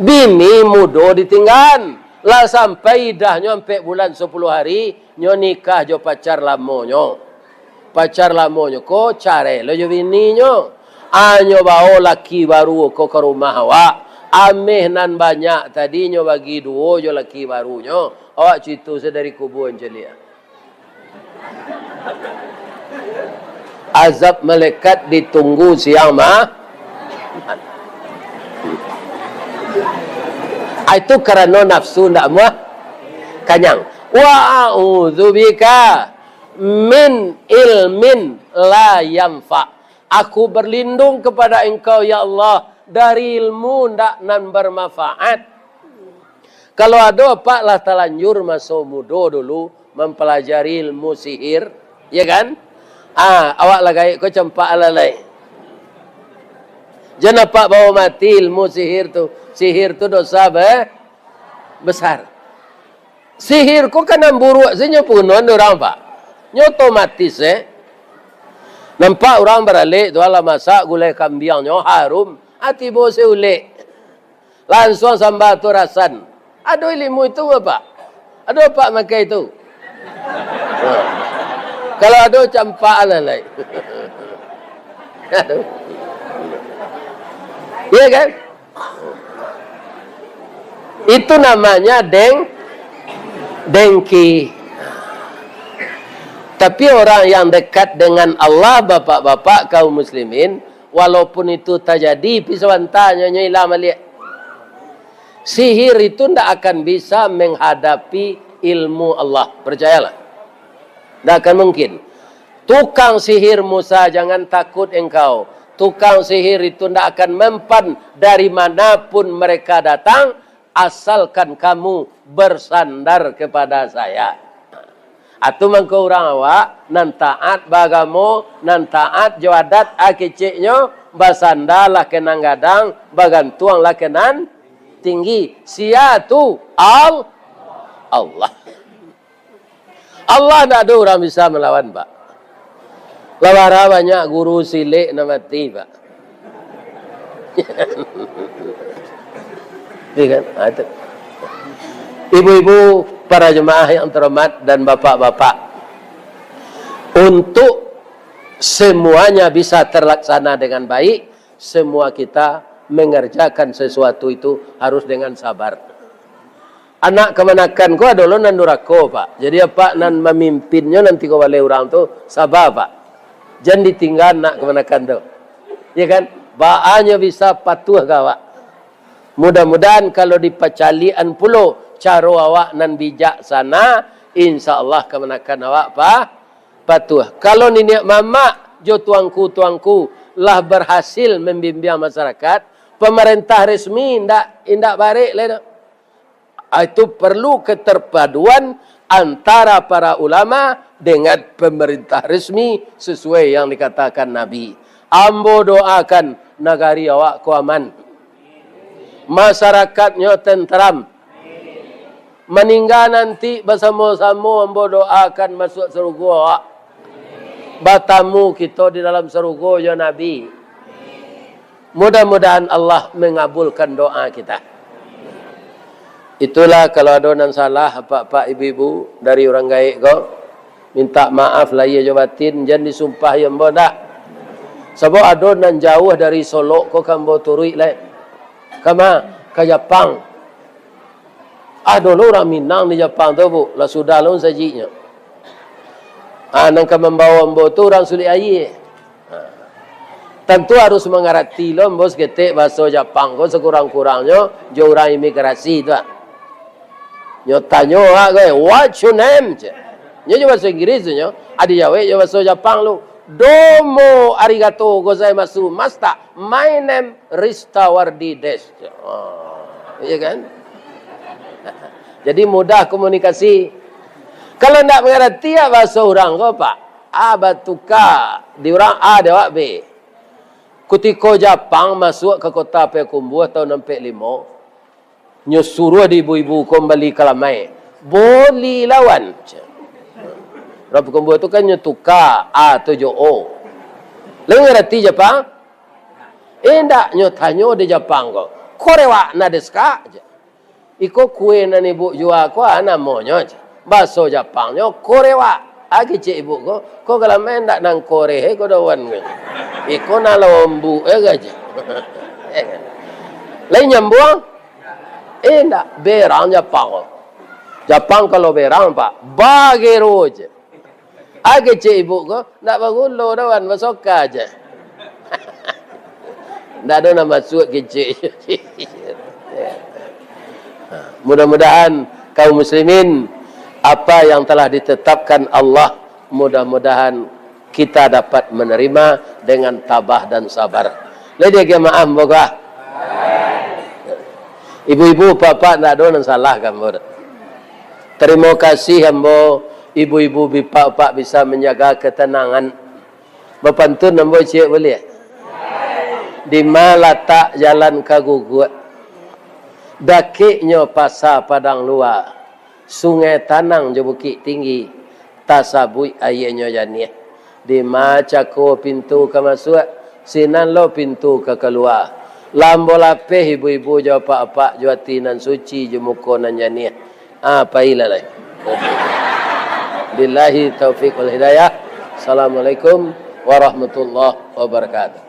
Bini mudo ditinggaan, lah sampai idahnyo ampek bulan sapuluah hari, nyo nikah jo pacar lamonyo. Pacar lamonyo ko carai lo jo bininyo. Anyo bao laki baru ko ka rumah awak. Ameh nan banyak tadi nyo bagi duo jo laki barunyo. Awak cuito se dari kubua caliak. Azab malaikat ditunggu siang ma-, ah, itu karano nafsu ndak muah kanyang. Wa a'udzubika min ilmin la yanfa. Aku berlindung kepada Engkau, ya Allah, dari ilmu ndak nan bermanfaat. Kalau ado apak lah talanjur maso mudo dulu mampalajari ilmu sihir, ya kan? Ah, awak lah gaek ko campak alalai. Jan apak bao mati ilmu sihir tu. Sihir tu dosa be-, besar. Sihir ko kan nan buruak se nyo punoan urang, Pak. Nyo otomatis, eh. Nampak urang baralek tu, alah masak gulai kambiangnyo, harum. Ah, tibo se ulek. Lansuang samba tu rasan. Ado ilimu itu, Bapak? Ado apak makai tu? Nah. Kalau ado, campak lah lai. Ado. Iya kan? Itu namanya deng-, dengki. Tapi orang yang dekat dengan Allah, bapak-bapak kaum muslimin, walaupun itu tajadi, pi sabanta nyo, nyo ilang baliak. Sihir itu ndak akan bisa menghadapi ilmu Allah, percayalah. Ndak akan mungkin. Tukang sihir Musa, jangan takut engkau. Tukang sihir itu ndak akan mempan dari manapun mereka datang, asalkan kamu bersandar kepada saya. Atu mangko urang awak, nan taat baagamo, nan taat jo adat, akeceknyo, basandalah ka nan gadang, bagantuanglah ka nan tinggi. Sia tu? Al-, Allah. Allah ndak ado urang bisa malawan, Pak. Lah bara banyak guru silek nan mati, Pak. Iya kan? Ah, itu. Ibu-ibu, para jemaah yang terhormat, dan bapak-bapak, untuk semuanya bisa terlaksana dengan baik, semua kita mengerjakan sesuatu itu harus dengan sabar. Anak kamanakan ko ado lo nan durako, Pak. Jadi, apak nan mamimpinyo nanti ko baleh urang tu, saba, Pak. Jan ditingga anak kamanakan tu. Ya kan? Baa nyo bisa patuah ka awak. Mudah-mudahan kalau dipacaliakan pulo caro awak nan bijaksana, insya Allah kamanakan awak, Pak, patuah. Kalau niniak mamak jo tuangku-tuangku lah berhasil membimbing masyarakat, pemerintah resmi indak, indak barek lai tu. Ah, itu perlu keterpaduan antara para ulama dengan pemerintah resmi sesuai yang dikatakan Nabi. Ambo doakan nagari awak ko aman. Masyarakatnyo tenteram. Maningga nanti basamo-samo ambo doakan masuak sarugo awak. Batamu kito di dalam sarugo jo Nabi. Mudah-mudahan Allah mengabulkan doa kita. Itulah, kalau ado nan salah, apak-apak, ibu-ibu, dari urang gaek ko, minta maaf lahia jo batin, jan disumpahi ambo ndak. Sabab ado nan jauah dari Solok ko ka ambo turuik lai. Kama? Ka Japang. Ado lo urang Minang di Japang tu, Bu, lah sudah lo sajiknyo. Ah, nan ka mambawo ambo tu urang Sulik Aia. Ah. Tantu harus mangarati lo ambo saketek bahaso Japang ko, sakurang-kurangnyo jo urang imigrasi tu, ah. Nyo tanyo, ah, ko, "What's your name?" cek. Nyo jo bahaso Inggris tu nyo, ah, dijawek jo bahaso Japang lo, "Domo arigato gozaimasu, masta. My name Ristawardi desu." Oh, iya kan? Jadi mudah komunikasi. Kalau ndak mangarati, ah, bahaso urang ko, Pak, ah, batuka di urang A di awak B. Kutiko Japang masuak ka kota Payakumbuah tahun ampek limo, nyo suruah di ibu-ibu ko mambali kalamai. Boli lawan. Urang Payakumbuah tu kan nyo tuka A tu jo O. Lai ngarati Japang? Indak, nyo tanyo di Japang ko, "Korewa nan desu ka?" Iko kue nan ibu jua ko, a namonyo? Bahaso Japangnyo korewa. A kecek ibu ko, "Ko kalamai ndak nan koreh ko dawan ko? Iko nan lombuak e," kecek. Lai nyambuang? Indak, berang Japang ko. Japang kalau berang, Pak, bagero je. A kecek ibu ko, ndak bagulo dawan, basoka je. Ndak ado nan masuak kecek. Mudah-mudahan kaum muslimin, apa yang telah ditetapkan Allah, mudah-mudahan kita dapat menerima dengan tabah dan sabar. Lai diagiah maaf, ambo ko. Ibu-ibu, bapak, ndak ado nan salah ka ambo. Tarimo kasih ambo, ibu-ibu, bapak-bapak bisa manjaga katanangan. Bapantun ambo ciek buliah. Dima latak jalan ka Guguak, dakeknyo Pasa Padang Lua, Sungai Tanang jo Bukik Tinggi, tasabuik aianyo janiah. Dima cako pintu ka masuak, sinan lo pintu ka kalua. Lah ambo lapeh ibu-ibu jo apak-apak jo ati nan suci jo muko nan janiah. Ah, pailah lai. Billahi taufik wal hidayah. Assalamualaikum warahmatullahi wabarakatuh.